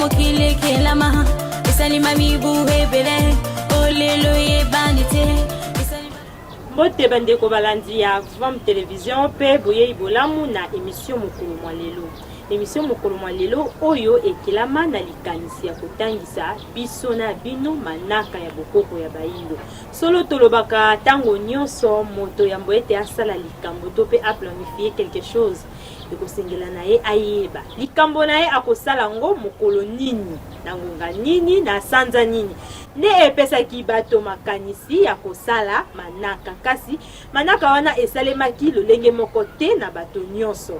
mokili ekelama esalima mibu ebele olelo eyebani te. Mbote bandeko balandi ya Vam Television mpe boyei bolamu na emission mokolo mwa lelo. Emission mokolo mwa lelo oyo ekelama na likanisi ya kotangisa biso na bino manaka ya bokoko ya bayindo. Solo tolobaka tango nionso moto yambo ete asala likambo to mpe a planifier quelque chose, ekosengela na ye ayeba likambo na ye akosala yango mokolo nini, na ngonga nini, na sanza nini. Nde epesaki bato makanisi ya kosala manaka. Kasi manaka wana esalemaki lolenge moko te na bato nionso.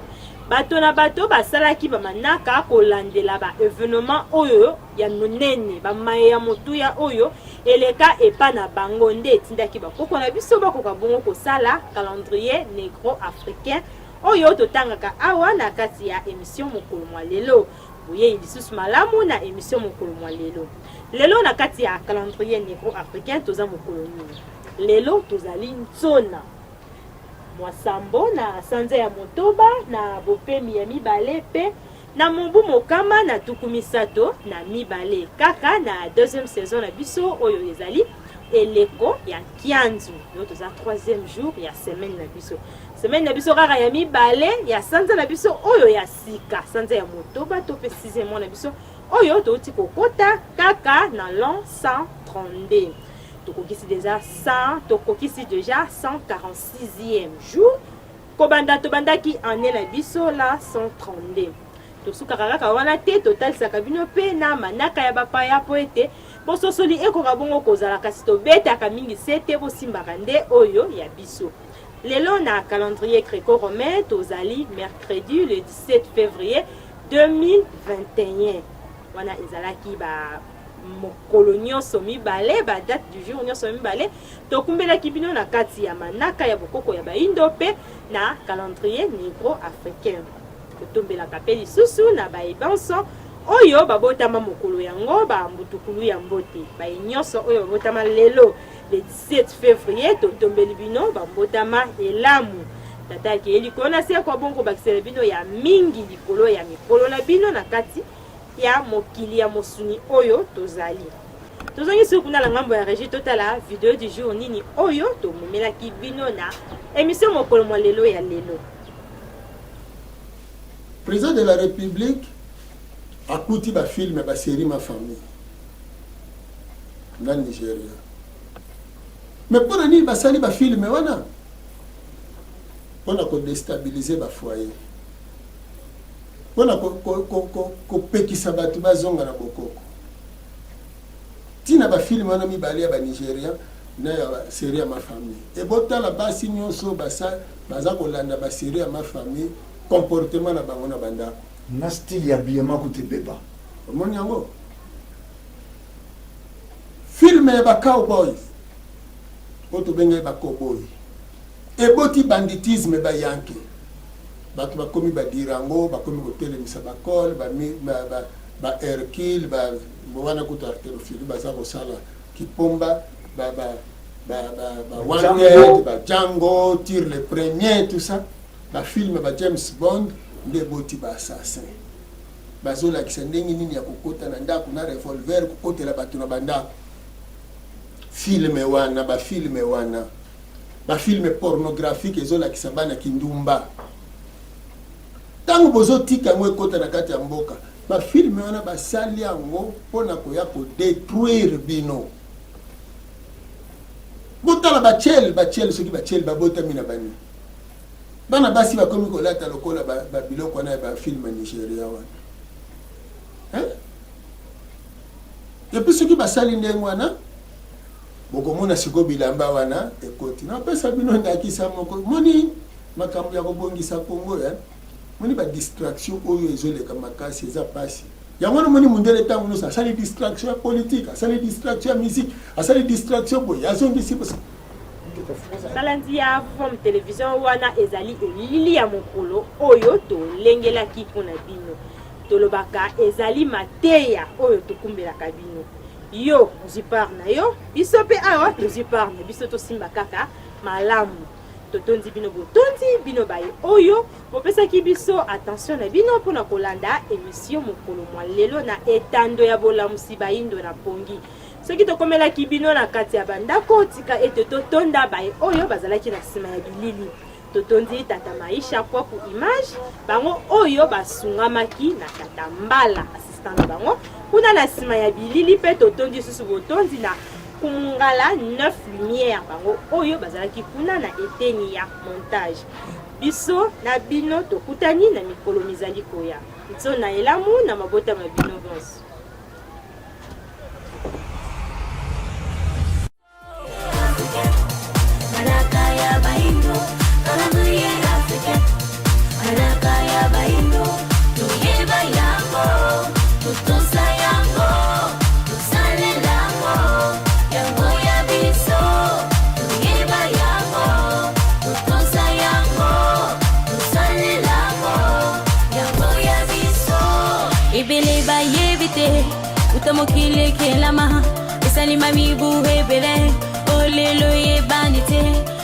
Bato na bato basalaki ba manaka kolandela ba evenements oyo ya monene, ba maye ya motuya oyo eleka epa na bango nde etindaki ba koko na biso bakoka bongo kosala calendrier negro-africain oyo totangaka awa na kati ya emission mokolo mwa lelo. Boyeyi lisusu malamu na emission mokolo mwa lelo. Lelo na kati ya calendrier negro-africain toza mokolo nini? Lelo tozali ntsona mwa sambo na sanza ya motoba na bopemi ya mibale pe Na mobu 132, kaka na deuxième saison na biso oyo ezali eleko ya nkianzu, lelo toza troisième jour ya semaine na biso, semaine na biso kaka ya mibale ya sanza na biso oyo ya sika, sanza ya motoba to pe sixième mois na biso oyo touti kokota kaka na l'an 132. Tokokisi deja 100, tokokisi deja 146e jour Kobanda tobandaki annee na biso la 132. Tosukaka kaka wana te, totalisaka bino pe na manaka ya bapaya po ete bososoli ekoka bongo kozala, kasi tobetaka mingi sete, bosimbaka nde oyo ya biso. Lelo na calendrier greco-romain tozali mercredi le 17 fevrier 2021. Wana ezalaki ba mokolo nyonso mibale, ba date du jour nyonso mibale tokumbelaki bino na kati ya manaka ya bokoko ya baindo pe na calendrier negro-africain. Totombelaka pe lisusu na baye banso oyo babotama mokolo yango, ba mbutukulu ya mbote, baye nyonso oyo babotama lelo le 17 fevrier, totombeli bino ba mbotama elamu. Tata akeye likolo na seko abongo kobakisela bino ya mingi likolo ya mikolo na bino na kati ya mokili ya mosuni oyo tozali. Tozongi suku kuna na ngambo ya regie totala video du jour nini oyo tomemelaki bino na emission mokolo mwa lelo ya lelo. President de la Republique akuti ba film ba serie ma famille na Nigeria. Mais pona nini basali ba film wana? Pona ko destabiliser ba foyer. Pona kopekisa bato bazonga na bokoko. Tina ba film wana mibale ya ba Nigerian na ya ba serie ya ma famille. Et botala basi nionso basa baza kolanda ba serie ya ma famille comportement na bango na ba ndako. Na style ya habillement kutu ebeba. Omoni yango? Film ya ba cowboys oyo tobengaki ba cowboy eboti banditisme ba yanke. Bato bakomi ba Durango, bakomi kotelemisa ba col, ba, ba, ba, ba Hercule, ba wana kutu arterophilie baza kosala kipomba, ba, ba, ba, ba, ba Wanted, ba Django, Tire le premier, tout ça. Ba film ba James Bond nde eboti ba assassin. Bazolakisa ndenge nini ya kokota na ndako na revolver, kokotela bato na bandako. Film wana, ba film wana. Ba film pornographique ezolakisa bana kindumba. Tango bozotika yango ekota na kati ya mboka, ba film wana basali yango pona koya ko detruire bino. Botala ba tchel, ba tchel soki ba tchel babotami na bani. Bana basi bakomi kolata lokola ba, ba biloko wana ya ba film ya Nigeria wana. Hein? Et puis soki basali ndenge wana, Bokomona sikoyo bilamba wana ekoti. Napesa bino ndakisa moko. Moni makambo ya kobongisa Congo eh? Moni ba distraction oyo ezoleka makasi eza pasi. Yango wana omoni mundele ntango nyonso asali distraction ya politique, asali distraction ya musique, asali distraction boye, azongisi boye. Balandi ya Vom Television, wana ezali elili ya mokolo oyo tolengelaki mpo na bino. Tolobaka ezali mateya oyo tokumbelaka bino. Yo ozwi part na yo, biso pe awa tozwi part na biso, tosimba kaka malamu. Totondi bino botondi bino baye oyo bopesaki biso attention na bino mpo na kolanda emission mokolo mwa lelo na etando ya bolamusi bayindo na pongi. Soki tokomelaki bino na kati ya bandako, tika ete totonda baye oyo bazalaki na nsima ya bilili. Totondi tata Maisha Kwaku Image, bango oyo basungamaki na tata Mbala assistant na bango kuna na nsima ya bilili, mpe totondi lisusu botondi na Kumungala 9 Lumière, bango oyo bazalaki kuna na eteni ya montage. Biso na bino tokutani na mikolo mizali koya. Ntsona elamu na mabota ma bino bonso. Ebele bayebi te uta mokili ekelama esalima mibu ebele olelo eyebani te.